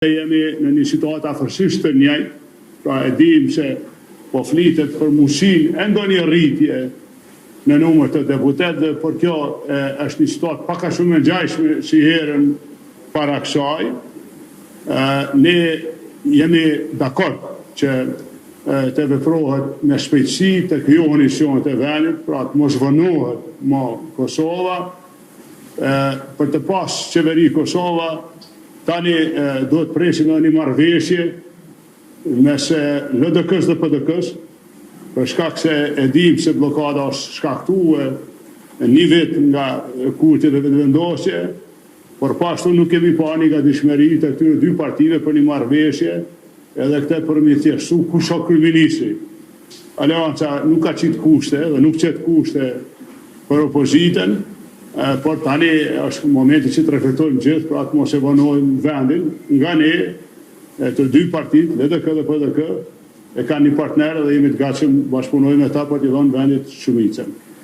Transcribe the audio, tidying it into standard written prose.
Jemi në një situatë afërsisht të njëjtë, pra e dimë se po flitet për mundësinë e ndonjë rritje në numër të deputetëve, por kjo është një situatë pak a shumë e ngjashme si herën para kësaj. Ne jemi dakord që të veprohet me shpejtësi, të krijohen institucionet e vendit, pra të mos vonohet më Kosova. Për të pas qeveri Kosova, tani duhet presim edhe një marrëveshje mes LDK-së dhe PDK-së, për shkak se e dimë se bllokada është shkaktuar një vit nga Kurti dhe Vetëvendosje, por po ashtu nuk kemi pa një gatishmëri të këtyre dy partive për një marrëveshje edhe këtë për me thjeshtu kush është kryeministri. Aleanca nuk ka qitë kushte dhe nuk qet kushte për opozitën, por tani është momenti që të reflektojmë gjithë, pra të mos e vonojmë vendin. Nga ne, të dy partitë, LDK dhe PDK, e kanë një partner dhe jemi të gatshëm bashkëpunojmë me ta për t'i dhënë vendit shumicën.